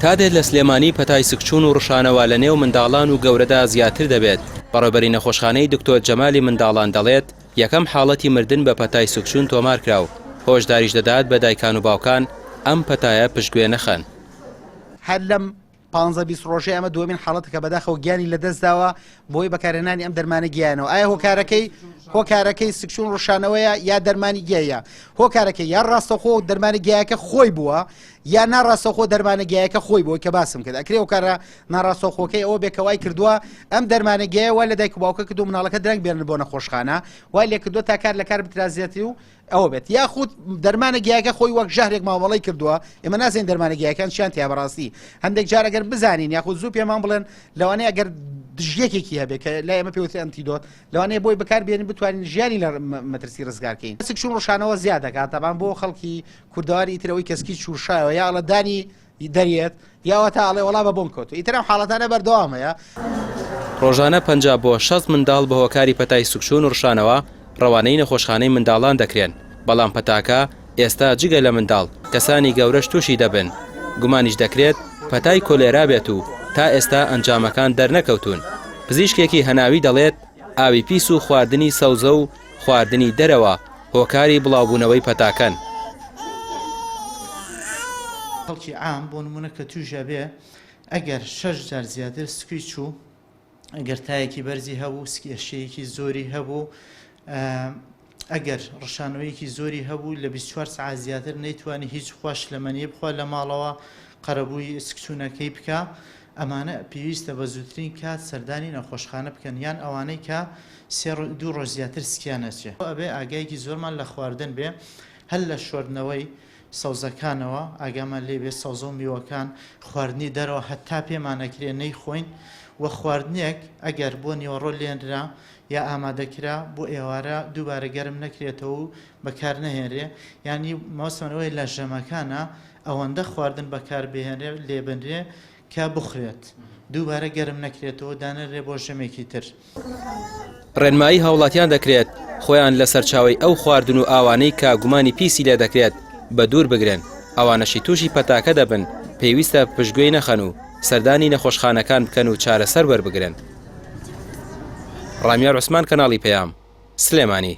تا دێت لە سلێمانی پەتای سکچوون و ڕشانەوە لە نێو منداڵان و گەورەدا زیاتر دەبێت، بەڕێوبەری نەخۆشخانەی دکتۆر جەمالی منداڵان دەڵێت، یەکەم حاڵەتی مردن بە پەتای سکچوون تۆمارکرا و هۆشداریش دەدات بە دایکان و باوکان ئەم پەتایە پشتگوێ نەخەن. هەر لەم پانزە 20 ڕۆژەی ئەمە دووەمین حاڵەتە کە بەداخەوە گیانی لەدەستداوە بۆی بەکارهێنانی ئەم دەرمانە گیانەوە ئایا هۆکارەکەی هۆکارەکەی سکچون ڕشانەوەیە یا دەرمانی گیایە هۆکارەکەی یا ڕاستەخۆ دەرمانی گیایەکە خۆی بووە یا ناڕاستەخۆ دەرمانە گیایەکە خۆی بووە کە باسم کرد ئەکرێ هۆکارە ناڕاستەخۆکەی ئەوە بێ کە وای کردووە ئەم دەرمانە گیایە وا لە دایک و باوکە کردو مناڵەکە درەنگ بێنن بۆ نەخۆشخانە وای لێکردووە تا کار لە کار بترازێتی و ئەوە بێت یاخود دەرمانە گیاکە خۆی وەک ژەهرێک مامەڵەی کردووە ئێمە نازانین دەرمانە گیاکان چیان تیا بەڕاستی هەندێک جار ئەگەر بزانین یاخود زوو پێمان بڵێن لەوانەیە ئەگەر دژیەکێکی هەبێت کە لای ئێمە پێوترێ antidote لەوانەیە بۆی بەکار بێنین بتوانین ژیانی لە مەترسی ڕزگارکەین سکچوون ڕشانەوە زیاد دەکات تەبان بۆ خەڵکی کوردەواری ئیتر ئەوەی کەسکی چورشایەوە یا ئەڵە دانی دەرێت یا ئەوەتا ئەڵێ وەڵا بە بۆم کەوتووە ئیتر ئەم حاڵەتانە بەردەوام هەیە. ڕۆژانە 50 بۆ 60 منداڵ بە هۆکاری پەتای سکچوون و ڕشانەوە ڕەوانەی نەخۆشخانەی منداڵان دەکرێن، بەڵام پەتاکە ئێستا جگە لە منداڵ کەسانی گەورەش تووشی دەبن، گومانیش دەکرێت پەتای کۆلێرا بێت و تا ئێستا ئەنجامەکان دەرنەکەوتوون. پزیشکێکی هەناوی دەڵێت، ئاوی پیس و خواردنی سەوزە و خواردنی دەرەوە هۆکاری بڵاوبوونەوەی پەتاکەن. خەڵکی عام بۆ نموونە کە تووش ئەبێ ئەگەر شەش جار زیاتر سکی چوو ئەگەر تایەکی بەرزی هەبوو سکێشەیەکی زۆری هەبوو ئەگەر ڕشانەوەیەکی زۆری هەبوو لە 24 سعات زیاتر نەیتوانی هیچ خوا شلەمەنی بخوا لە ماڵەوە قەرەبووی سکچوونەکەی بکە ئەمانە پێویستە بە زووترین کات سەردانی نەخۆشخانە بکەن یان ئەوانەی کە سێ دوو ڕۆژ زیاتر سکیان ئەچێ. ئەبێ ئاگایەکی زۆرمان لە خواردن بێ هەر لە شۆردنەوەی سەوزەکانەوە ئاگامان لێ بێ سەوزە و میوەکان خواردنی دەرەوە هەتا پێمان ئەکرێ نەیخۆین و خواردنێک ئەگەر بۆ نیوەڕۆ لێنرا یا ئامادە کرا بۆ ئێوارە دووبارە گەرم نەکرێتەوە و بەکار نەهێنرێ یانی مەبەستمان ئەوەیە لە ژەمەکانا ئەوەندە خواردن بەکار بهێنرێ لێبنرێ کە بخورێت دووبارە گەرم نەکرێتەوە دانەنرێ بۆ ژەمێکی تر. ڕێنمایی هاوڵاتیان دەکرێت خۆیان لە سەرچاوەی ئەو خواردن و ئاوانەی کە گومانی پیسی لێ دەکرێت بەدوور بگرن، ئەوانەشی تووشی پەتاکە دەبن پێویستە پشتگوێی نەخەن و سەردانی نەخۆشخانەکان بکەن و چارەسەر وەربگرن. ڕامیار عوسمان کەناڵی پەیام، سلێمانی.